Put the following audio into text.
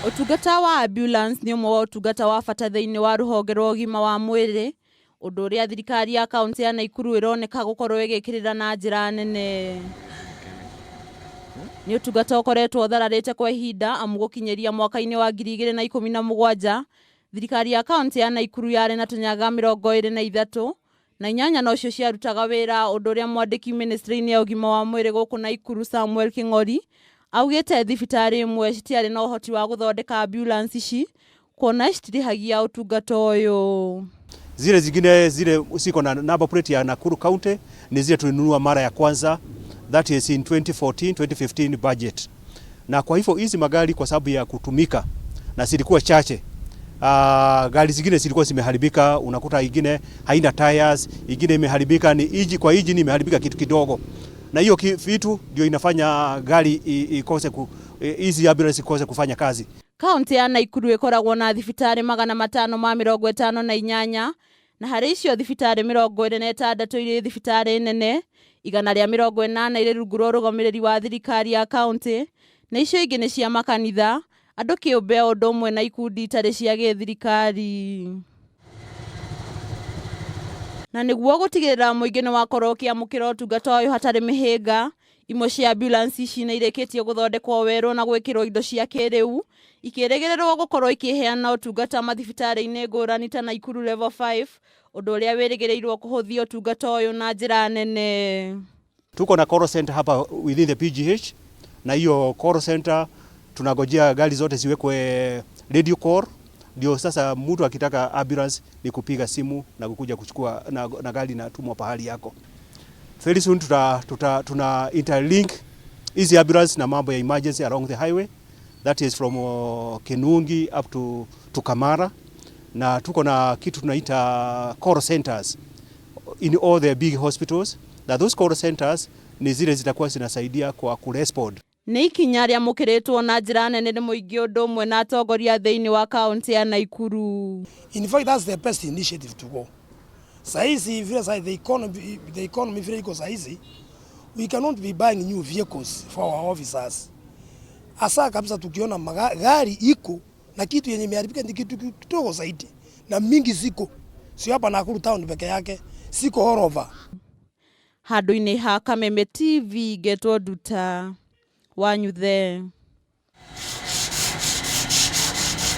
Ũtungata wa ambulance nĩ ũmwe wa ũtungata wa bata thĩinĩ wa rũhonge rwa ũgima wa mwĩrĩ, ũndũ ũrĩa thirikari ya kaunti ya Naikuru ĩroneka gũkorwo ĩgĩkĩrĩra na njĩra nene. Nĩ ũtungata ũkoretwo ũthararĩte kwa ihinda amu gũkinyĩria mwaka-inĩ wa 2017, thirikari ya kaunti ya Naikuru yarĩ na tũnyaga 23 na inyanya nocio ciarutaga wĩra, ũndũ ũrĩa mwandĩki ministry-inĩ ya ũgima wa mwĩrĩ gũkũ Naikuru Samuel Kĩng'ori augĩte thibitarĩ imwe citiarĩ na ũhoti wa gũthondeka ambulance ici kuona citirĩhagia ũtungata ũyũ. Zile zingine zile ziko na number plate ya Nakuru County ni zile tulinunua mara ya kwanza, that is in 2014 2015 budget. Na kwa hivyo hizi magari kwa sababu ya kutumika na zilikuwa chache, gari zingine zilikuwa zimeharibika, unakuta ingine haina tires, ingine imeharibika ni iji kwa injini imeharibika kitu kidogo, na hiyo vitu ndio inafanya gari ikose hizi ambulance ikose kufanya kazi. Kaunti ya Naikuru ĩkoragwo na thibitarĩ 558, na harĩ icio thibitarĩ 26 irĩ thibitarĩ nene, 180 irĩ rungu rwa ũrũgamĩrĩri wa thirikari ya kaunti, na icio ingĩ nĩ cia makanitha, andũ kĩũmbe o ũndũ ũmwe na ikundi itarĩ cia gĩthirikari. Na nĩguo gũtigĩrĩra mũingĩ nĩ wakorwo ũkĩamũkĩra ũtungata ũyũ hatarĩ mĩhĩnga, imwe cia ambulance ici nĩ irĩkĩtie gũthondekwo werũ na gwĩkĩrwo indo cia kĩrĩu, ikĩrĩgĩrĩrwo gũkorwo ikĩheana ũtungata mathibitarĩ-inĩ ngũrani ta Naikuru Level 5, ũndũ ũrĩa wĩrĩgĩrĩirwo kũhũthia ũtungata ũyũ na njĩra nene. Tuko na call center hapa within the PGH, na hiyo call center tunagojea gari zote ziwekwe radio call, ndio sasa mtu akitaka ambulance ni kupiga simu na kukuja kuchukua na gari inatumwa pahali yako. Very soon tuna interlink hizi ambulance na mambo ya emergency along the highway, that is from Kinungi up to Kamara, na tuko na kitu tunaita call centers in all the big hospitals, na those call centers ni zile zitakuwa zinasaidia kwa kurespond. Nĩ ikinya rĩamũkĩrĩtwo na njĩra nene nĩ mũingĩ ũndũ ũmwe na atongoria thĩinĩ wa kaunti ya Naikuru. In fact, that's the best initiative to go. Saizi vile sai the economy vile iko saizi, we cannot be buying new vehicles for our officers. Hasa kabisa tukiona gari iko na kitu yenye imeharibika ni kitu kidogo zaidi, na mingi ziko sio hapa Nakuru town peke yake, ziko all over. Handũ-inĩ ha Kameme TV, ngetwo Nduta Wanyuthe.